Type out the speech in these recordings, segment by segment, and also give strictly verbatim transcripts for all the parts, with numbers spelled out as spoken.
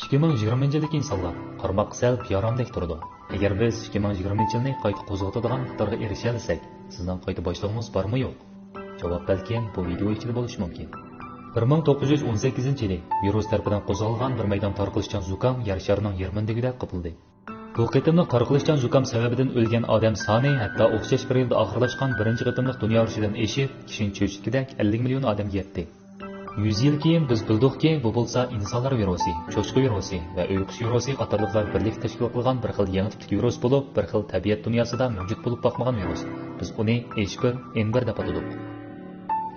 ئىككى مىڭ يىگىرمىنچى يىلدىكى ئىنسانلار قارىماققا سەل بىئارامدەك تۇرىدۇ. ئەگەر بىز ئىككى مىڭ يىگىرمىنچى يىلنى قايتا قوزغىتىدىغان ئىقتىدارغا ئېرىشەلىسەك، سىزنىڭ قايتا باشلىغۇڭىز بارمۇ يوق؟ جاۋاب بەلكىم بۇ ۋىدېئو ئىچىدە بولۇشى مۇمكىن. بىر مىڭ توققۇز يۈز ئون سەككىزىنچى يىلى ۋىرۇس تەرىپىدىن قوزغالغان بىر مەيدان تارقىلىشچان زۇكام يەر شارىنىڭ يېرىمىنى دېگۈدەك قاپلىدى. بۇ قېتىملىق تارقىلىشچان زۇكام سەۋەبىدىن ئۆلگەن ئادەم سانى ھەتتا ئوخشاش بىر يىلدا ئاخىرلاشقان بىرىنچى قېتىملىق دۇنيا ئۇرۇشىدىن ئېشىپ، كىشىنى چۆچۈتكۈدەك ئەللىك مىليون ئادەمگە يەتتى. يۈز يىل كېيىن بىز بىلدۇقكى، بۇ بولسا ئىنسانلار ۋىرۇسى، چوشقا ۋىرۇسى ۋە ئۆي قۇشى ۋىرۇسى قاتارلىقلار بىرلىكتە تەشكىل قىلغان بىر خىل يېڭى تىپتىكى ۋىرۇس بولۇپ، بىر خىل تەبىئەت دۇنياسىدا مەۋجۇت بولۇپ باقمىغان ۋىرۇس. بىز ئۇنى ئېچ بىر، ئېن بىر دەپ ئاتىدۇق.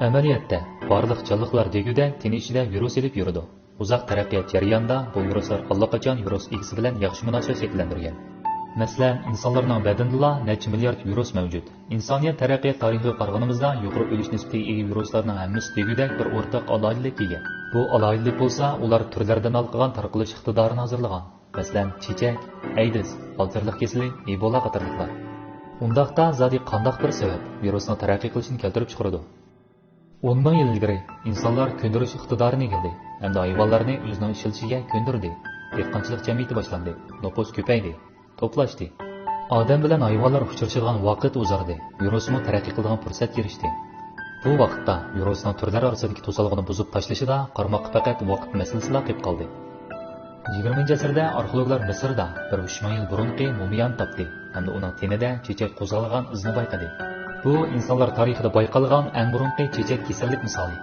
ئەمەلىيەتتە، بارلىق جانلىقلار دېگۈدەك تېنى ئىچىدە ۋىرۇس ئېلىپ يۈرىدۇ. ئۇزاق تەرەققىيات جەريانىدا بۇ ۋىرۇسلار ئاللىقاچان ۋىرۇس ئىگىسى بىلەن ياخشى مۇناسىۋەت شەكىللەندۈرگەن. مەسىلەن، ئىنسانلارنىڭ بەدىنىدىلا نەچچە مىليارد ۋىرۇس مەۋجۇت. ئىنسانىيەت تەرەققىيات تارىخىغا قارىغىنىمىزدا، يۇقىرى ئۆلۈش نىسبىتىگە ئىگە ۋىرۇسلارنىڭ ھەممىسى دېگۈدەك بىر ئورتاق ئالاھىدىلىككە ئىگە. بۇ ئالاھىدىلىك بولسا، ئۇلار تۈرلەردىن ھالقىغان تارقىلىش ئىقتىدارىنى ھازىرلىغان. مەسىلەن، چېچەك، ئەيدىز، ئالتىرلىق كېسىلى، ئېبولا قاتارلىقلار. ئۇنداقتا زادى قانداق بىر سەۋەب ۋىرۇسنىڭ تەرەققىي قىلىشىنى كەلتۈرۈپ چىقىرىدۇ؟ ئون مىڭ يىل ئىلگىرى ئىنسانلار كۆندۈرۈش ئىقتىدارىنى ئىگىلىدى ھەمدە ھايۋانلارنى ئۆزىنىڭ ئىشلىتىشىگە كۆندۈردى. دېھقانچىلىق جەمئىيىتى باشلاندى. نوپۇس كۆپەيدى. توپلاشتى. ئادەم بىلەن ھايۋانلار ئۇچرىشىدىغان ۋاقىت ئۇزاردى. ۋىرۇسمۇ تەرەققىي قىلىدىغان پۇرسەتكە ئېرىشتى. بۇ ۋاقىتتا ۋىرۇسنىڭ تۈرلەر ئارىسىدىكى توسالغۇنى بۇزۇپ تاشلىشىدا قارىماققا پەقەت ۋاقىت مەسىلىسىلا قېلىپ قالدى. يىگىرمىنچى ئەسىردە ئارخېئولوگلار مىسىردا بىر ئۈچ مىڭ يىل بۇرۇنقى مۇمىيانى تاپتى ھەمدە ئۇنىڭ تېنىدە چېچەك قوزغالغان ئىزنى بايقىدى. بۇ ئىنسانلار تارىخىدا بايقالغان ئەڭ بۇرۇنقى چېچەك كېسەللىك مىسالى.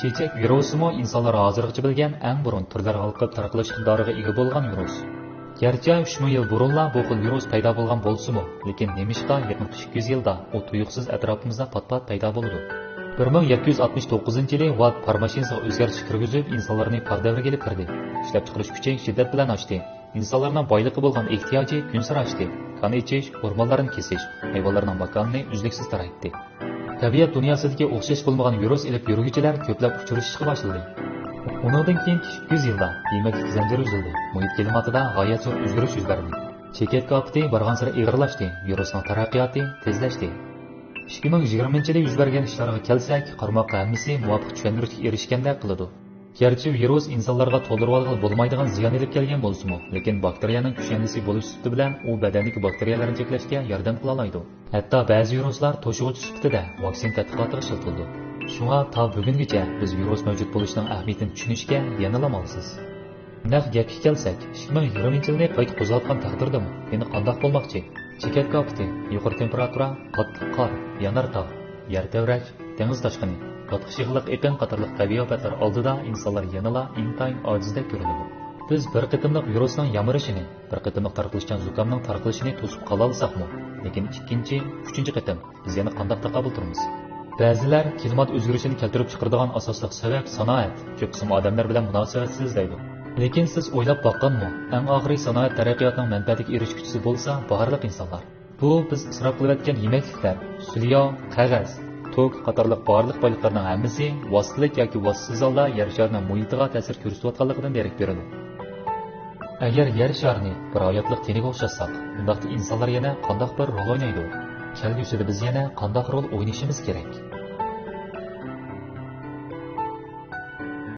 چېچەك ۋىرۇسىمۇ ئىنسانلار ھازىرغىچە بىلگەن ئەڭ بۇرۇن تۈرلەر ھالقىپ تارقىلىش ئىقتىدارىغا ئىگە بولغان ۋىرۇس. گەرچە ئۈچ مىڭ يىل بۇرۇنلا بۇ خىل ۋىرۇس پەيدا بولغان بولسىمۇ، لېكىن نېمىشقا يېقىنقى ئىككى يۈز يىلدا ئۇ تۇيۇقسىز ئەتراپىمىزدا پات-پات پەيدا بولىدۇ؟ بىر مىڭ يەتتە يۈز ئاتمىش توققۇزىنچى يىلى ۋات پار ماشىنىسىغا ئۆزگەرتىش كىرگۈزۈپ، ئىنسانلارنى پار دەۋرىگە ئېلىپ كىردى. ئىشلەپچىقىرىش كۈچى شىددەت بىلەن ئاشتى. ئىنسانلارنىڭ بايلىققا بولغان ئېھتىياجى كۈنسېرى ئاشتى. كان ئېچىش، ئورمانلارنى كېسىش، ھايۋانلارنىڭ ماكانىنى ئۈزلۈكسىز تارايتتى. تەبىئەت دۇنياسىدىكى ئوخشاش بولمىغان ۋىرۇس ئېلىپ يۈرگۈچىلەر كۆپلەپ ئۇچرىشىشقا باشلىدى. ئۇنىڭدىن كېيىنكى ئىككى يۈز يىلدا يېمەكلىك زەنجىرى ئۈزۈلدى، مۇھىت كىلىماتىدا غايەت زور ئۆزگىرىش يۈز بەردى. چېكەتكە ئاپىتى بارغانسېرى ئېغىرلاشتى، ۋىرۇسنىڭ تەرەققىياتى تېزلەشتى. ئىككى مىڭ يىگىرمىنچى يىلى يۈز بەرگەن ئىشلارغا كەلسەك، قارىماققا ھەممىسى مۇۋاپىق چۈشەندۈرۈشكە ئېرىشكەندەك قىلىدۇ. گەرچە ۋىرۇس ئىنسانلارغا تولدۇرۇۋالغىلى بولمايدىغان زىيان ئېلىپ كەلگەن بولسىمۇ، لېكىن باكتېرىيەنىڭ كۈشەندىسى بولۇش سۈپىتى بىلەن ئۇ بەدەندىكى باكتېرىيەلەرنى چەكلەشكە ياردەم قىلالايدۇ. ھەتتا بەزى ۋىرۇسلار توشۇغۇچ سۈپىتىدە ۋاكسىنا تەتقىقاتىغا ئىشلىتىلىدۇ. شۇڭا تا بۈگۈنگىچە بىز ۋىرۇس مەۋجۇت بولۇشىنىڭ ئەھمىيىتىنى چۈشىنىشكە يەنىلا ئامالسىز. نەق گەپكە كەلسەك، ئىككى مىڭ يىگىرمىنچى يىلنى قايتا قوزغاتقان تەقدىردىمۇ يەنە قانداق بولماقچى؟ چېكەتكە ئاپىتى، يۇقىرى تېمپېراتۇرا، قاتتىق قار، يانار تاغ، يەر تەۋرەش، دېڭىز تاشقىنى، قاتتىق يىغلىق ئېقىن قاتارلىق تەبىئىي ئاپەتلەر ئالدىدا ئىنسانلار يەنىلا ئىنتايىن ئاجىزدەك كۆرۈنىدۇ. بىز بىر قېتىملىق ۋىرۇسنىڭ يامرىشىنى، بىر قېتىملىق تارقىلىشچان زۇكامنىڭ تارقىلىشىنى توسۇپ قالالىساقمۇ، لېكىن ئىككىنچى، ئۈچىنچى قېتىم بىز يەنە قانداق تاقابىل تۇرىمىز؟ بەزىلەر كىلىمات ئۆزگىرىشىنى كەلتۈرۈپ چىقىرىدىغان ئاساسلىق سەۋەب سانائەت، كۆپ قىسىم ئادەملەر بىلەن مۇناسىۋەتسىز دەيدۇ. لېكىن سىز ئويلاپ باققانمۇ، ئەڭ ئاخىرى سانائەت تەرەققىياتىنىڭ مەنپەئەتىگە ئېرىشكۈچىسى بولسا بارلىق ئىنسانلار. بۇ بىز ئىسراپ قىلىۋەتكەن يېمەكلىكلەر، سۈليا، قەغەز، توك قاتارلىق بارلىق بايلىقلارنىڭ ھەممىسى ۋاسىتىلىك ياكى ۋاسىتىسىز ھالدا يەر شارىنىڭ مۇھىتىغا تەسىر كۆرسىتىۋاتقانلىقىدىن دېرەك بېرىدۇ. ئەگەر يەر شارىنى بىر ھاياتلىق تېنىگە ئوخشاتساق، ئۇنداقتا ئىنسانلار يەنە قانداق بىر رول ئوينايدۇ؟ كەلگۈسىدە بىز يەنە قانداق رول ئوينىشىمىز كېرەك؟